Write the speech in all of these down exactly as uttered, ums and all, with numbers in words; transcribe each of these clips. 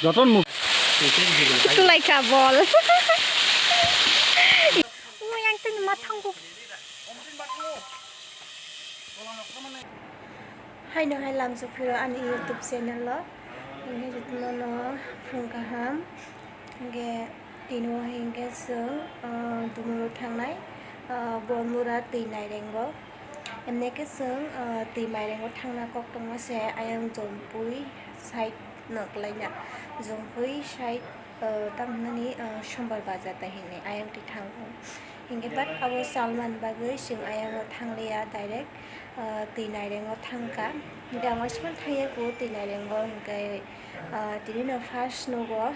Joton mu. Laika bol. Uy, yang tini ma thango. Haino hai lamsok phiro ani YouTube channel o. Hingke jotono no phung kaham. Hingke tini o hingke chwng, ah, Dumuro thangnai, ah, Bormura twi nairengo. Emne khe chwng, ah, twi mairengo thangna kok tongma se ayang Jompui side no kwlaina. Jompui side, ah, tamo hinani, ah, Sombar Bazar ta hinwi ayang twi thango. Hinkhe but abo chalmani bagwi chwng ayango thangliya direct, ah, twi nairengo thangkha. Hinkhe ang waisa phano thangya kho twi nairengo hinkhe, ah, tini no first nugo.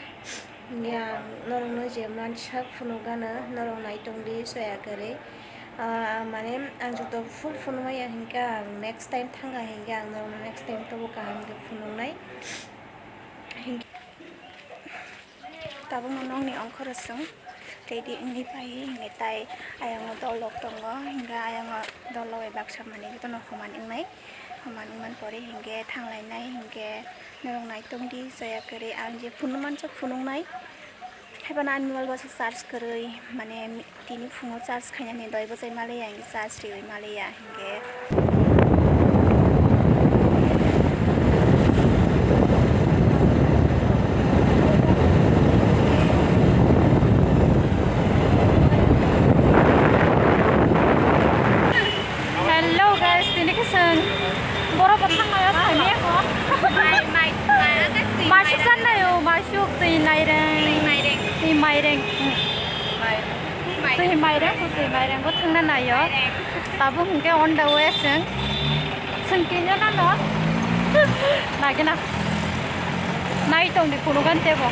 Hinkhe ang norokno je mansak phunukgano norok naitongdi soya kwrwi. Ah, mane ang joto full phunukmaya hinkhe ang next time thangkha hinkhe ang norokno next time tobo kaham khe phunuknai. Hinkhe tabukno nokni ongkhoro chwng ready wngwi phaiwi hinkhe tai ayango dolok tongo hinkhe ayango dolok bai baksa manwi jotono homan wngnai. Homan wngmani pore hinkhe thanglainai hinkhe norok naitongdi soya kwrwi ang je phunukmansuk phunuknai. Haibano ani mobile bo se charge kwrwi, mane tini phungo charge khainani doi bwchai maliya, hinkhe charge riwi maliya, hinkhe. Hello guys, tini khe chwng borok bo thangnaio thani ekho. Mai, mai, mai, aga twi maisuk mairang. Chanaio, maisuk twi naireng. Twi maireng. Twi maireng. Mai. Mai. Twi maireng, twi maireng bo thangna naio. Maireng. Tabuk hinkhe on the way chwng. Chwng kenya nano. Nagina. Nai tongdi phunukgani teibo.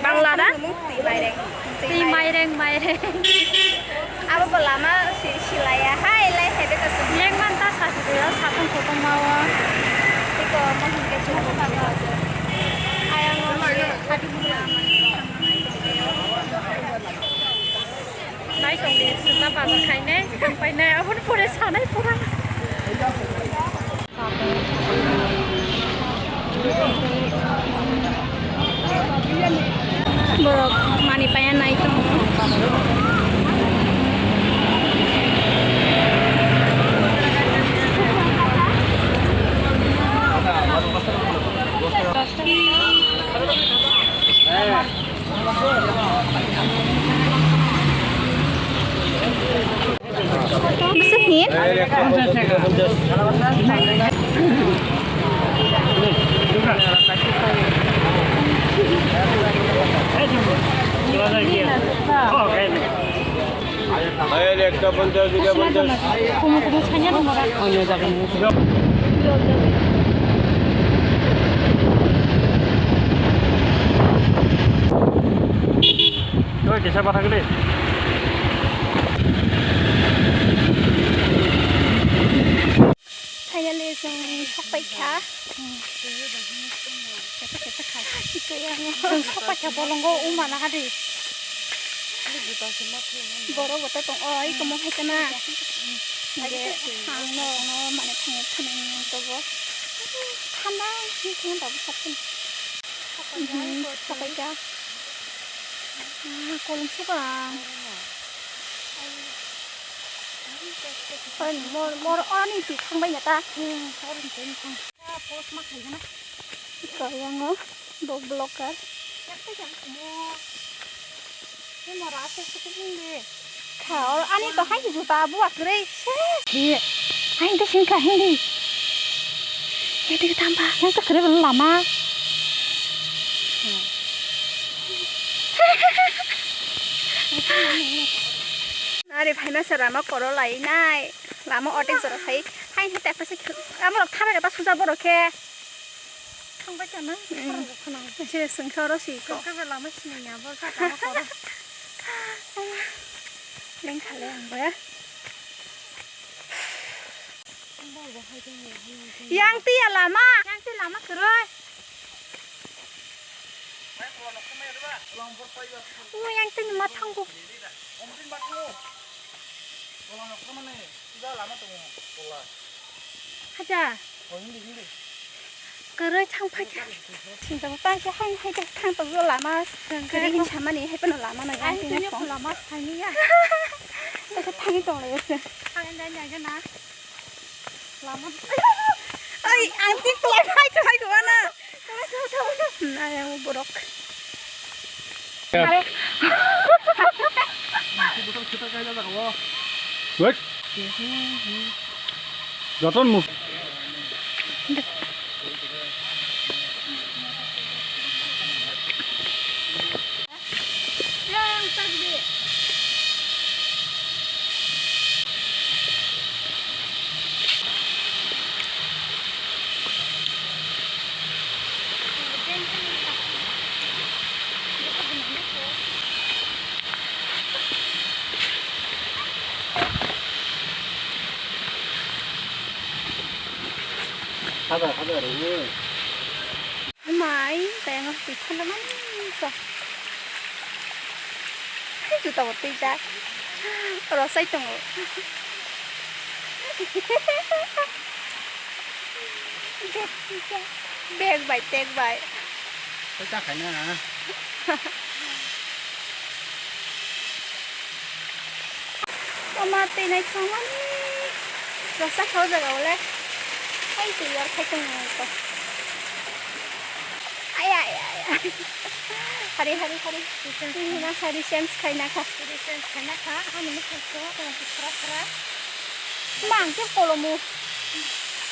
Bangla da? Twi maireng, maireng. Abo bo lama si-, silaiya hai, lai hai beka sung. Lengman ta sasi de, satung kotorma o. Iko mo hingke chukuk. Ayang o hingke. Nai tongdi, sunda bazar khainai, thangpainai, aboni pore sanai pura. Borok mani paya nai tongo. Bwswk hin? Ekta ponchas, dui ponchas. Kumu kumu sanya dong bara. Oi, kisa bathang de. Finally, chwng sokpai kha. Chwng sokpai kha bolongo, umana hadi. Borok bo tong o, iko mo hai kana. Hingke ang norokno mane thangwi thangwi nang togo. Thanda wngkhe tabuk saphang. Mhm, sokpai kha. Ah, kolom suka. Mor, mor, ani twi thangbai ya ta. Iko yango bo blocker. Kha, oro ani to hai juta buwa kwrwi. Hai de singka hindi. Hai de tamba. Yang to kwrwi lama. Nari phaima se rama koro lai nai. Lama otek jora phai. Hai hai ta pasa. Amorok thabai ta suja borok khe. Thangbai tana, mm, khorang bo khwnang. Sini sengkha oro si ko. Khe lama sini ya, bo kha lama koro. Lengkha le ang bo ya. Yang tiya lama. Yang tiya lama kwrwi. Ui, ang tini ma thango. Haja. Kwrwi thang phaikha. Singtamo tangkhe hai hai khe thang tongo lama. Kwrwi hin samani hai phano lama nang ang tini phone. Lama sainiya. Tei khe thangwi tong lai se. Thang nai nai na. Lama. Ai, ang tin tongo hai to hai to na. Na yang borok. Wait. Joton mu. Hajar, hajar, eh. Mai, tayang twi thanda man to. Juta bo twi jak. Rosai tongo. Bag twi jak. Bag bai, tag bai. Koi ta khaina. Toma twi naithok mani. Rasa kha o jaga o le. Hai twi yar khai tong nang to. Ay, ay, ay, ay. Hari, hari, hari. Twi hina hari change khai na kha. Hari change khai na kha. Ani mukha ko, ko, ko, khra, khra. Ma, ang khe kolomo.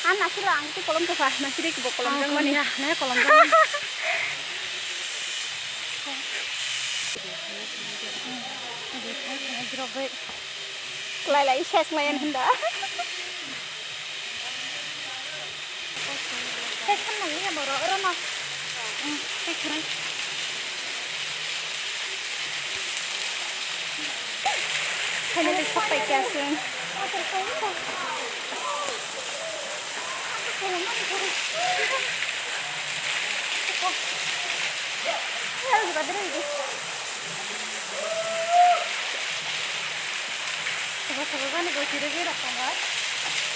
Ang nasiro ang khe kolom tokha, nasiro kibo kolom jang mani. Na, na kolom jang mani. Klai lai ses ngai ang hinda. Tei khan nang ya boro, oro no. Hmm, tei khan. Finally, sok pai kya sung.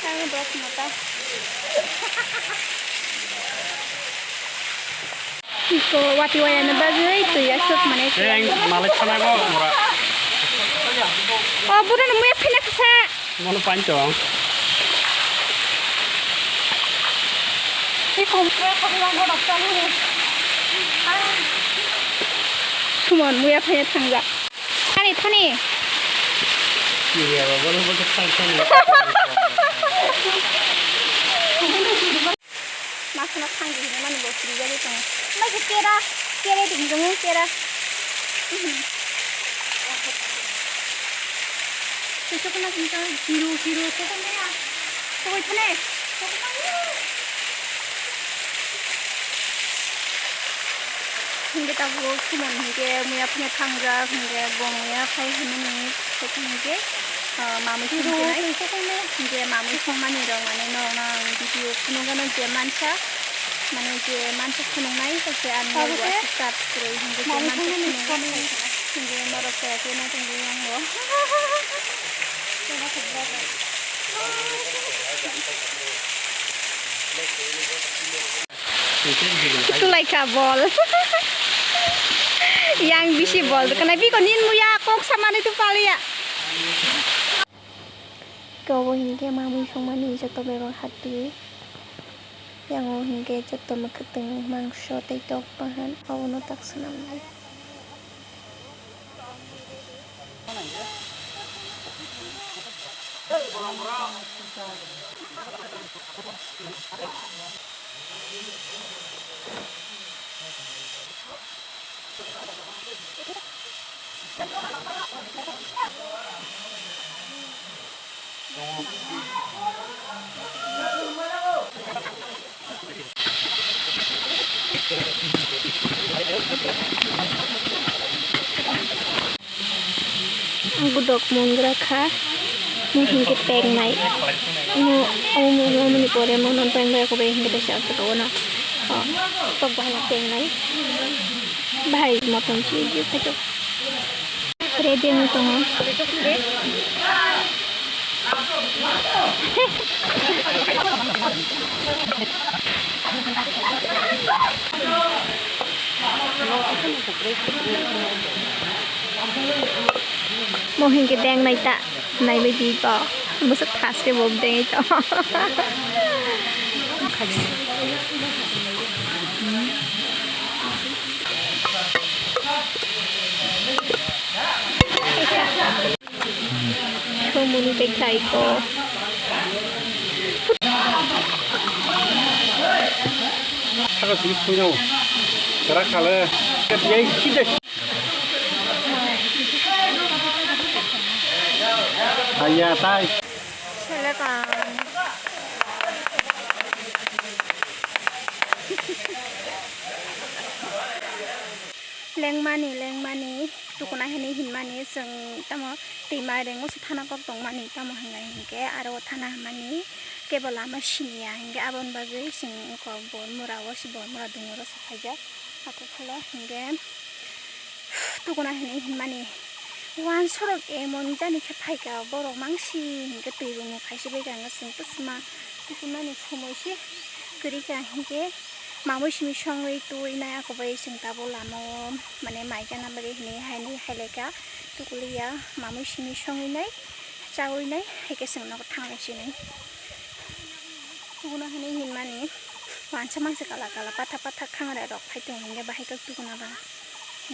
Ang dos mata. Iko wati waya na bagwi twi aswk mane. Eng malai khana go mura. O bura no muya phina kisa. Mono pancho. Iko. Come on, muya phina thangja. Thani, thani. Iya, bawa lo pakai tang tang. Masana thangdi hinwi mani bo siri jagwi tongo. Mai se kera, kera di hinwi kera. Tei chokna hinwi hiru, hiru, chokna ya. Chokoi thane. Hingke tabuk Suman hingke muya phano thangjak, hingke bo muya phai hinmani, hingke, ah, mamui songkhe nai. Hingke mamui songmani rok mane norokno ang video phunukgano je mansa, mane je mansa phunuknai, hingke ani tabuk bo aswk subscribe hingke je mansa phunuknai, hingke norok kaya khe naitongdi ang bo. Tulaikha bol. Yang bisi bol. Kana biko nin muya kok samani tu palia. Kobo hingke mamui songmani joto bebak hati. Yang o hingke joto mwkhwtwng mangso tei tok bahan. Obono tak swnamnai. Ang godok mungra kha, mui hinkhe tengnai. Omo, omo, omo, omoni pore mono tengbai, ako bai hinkhe teisa tok bai no tengnai. Bahai motom si ji phaito. Ready wngwi tongo. Mo hinkhe deng nai ta. Naibai di to. Bwswk thas khe bo dengwi to. Sumuni tei khaiko. Saka sigi sui nao. Kara kale. Kaya sida. Haya tai. Selekan. Lengmani, lengmani, tukuna hinwi hinmani, chwng tamo twima rengmo se thana kok tongmani, tamo hinlai hinkhe aro thana hinmani kebo lama siniya hinkhe aboni bagwi chwng kok bo mura o se bo mura dungoro se phaijak. Hato kholo hinkhe tukuna hinwi hinmani uansorok emon jani khe phaikha, borok mangsi hinkhe twi rwmwi khaisi baikha, hinkhe chwng bwsma tukunani khumui se kwrwikha hinkhe mamui simi songwi twi nai, ako bai chwng tabuk lama o mane mai chana bagwi hinwi hainwi hailaikha, tukuliya mamui simi songwi nai chawi nai haikhe chwng nogo thanglai sinai. Tukuna hinwi hinmani. Wansa mangsa kala kala pathak pathak khangra rok phai tongo hinkhe bahai khe tukuna ba.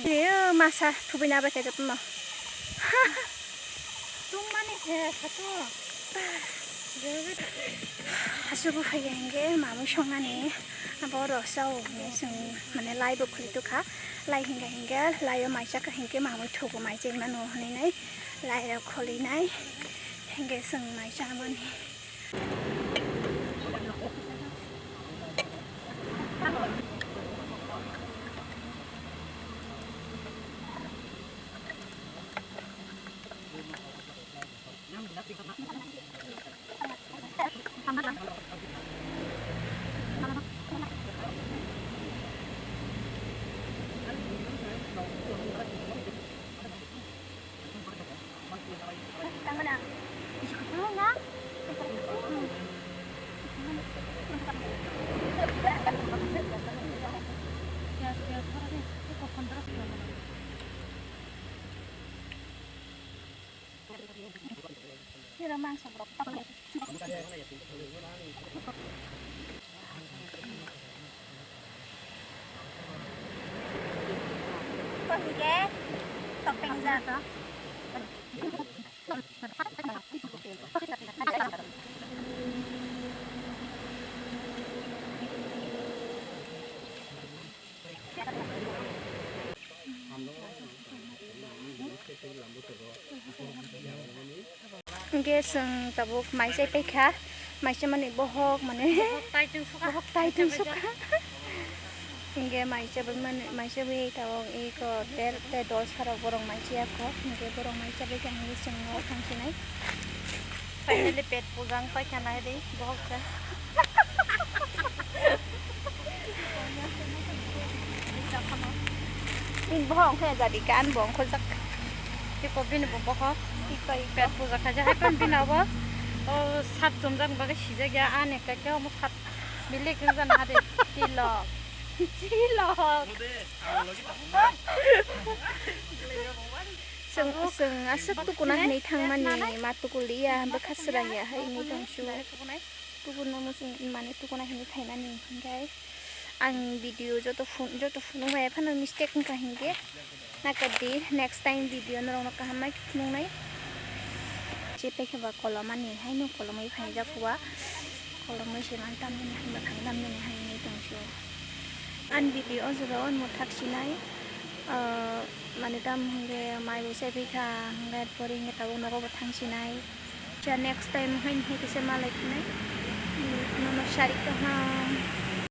Tei masa thubui na bai khe jotono. Tungmani khe khato. Aswk buphai ya hinkhe mamui songnani abo rok chao hinwi chwng mane lai bo khwlwi tukha. Lai hinkhe hinkhe lai o mai chakha hinkhe mamui thugo mai chai mano hinwi nai lai rok khwlwi nai hinkhe chwng mai chamani. Hingke chwng tabuk mai chai paikha, mai chai mani bohok mane bohok taitung sukha. Bohok taitung sukha. Hingke mai chai bai mani, mai chai bai tabuk eko ter te dol sarok borok mai chai ya kho, hingke borok mai chai bai kha hingke chwng no thang sinai. Finally pet puja wng paikha nai di bohok khe. Bini bohok wngkha jadi kan bo wngkha jak. Iko bini bo bohok. Iko iko. Pet puja khaja hai pan bini abo. O sat chumjak bagwi sijak ya ani kake omo sat milik wngjan hade tilok. Tilok. Chwng, chwng aswk tukuna hinwi thangmani ma tukuliya, bwkha swrangya hai wngwi tongsu. Tukuno muchung mane tukuna hinwi phaimani hinkhe ang video joto phun-, joto phunukmaya phano mistake wngkha hinkhe nakardi, next time video norokno kaham nai phunuknai. Je paikhe ba kolomani haino kolomwi phaijak huwa, kolomwi se man tamnani hai mwkhang tamnani hai wngwi tongsu. Ani video o jora o nwthak sinai, ah, mane tam hwnkhe mai bai chai phaikha, hwnkhe pore hwnkhe tabuk nogo bo thang sinai. Cha next time hai hai kisa malai phinai. Nono sarik kaham.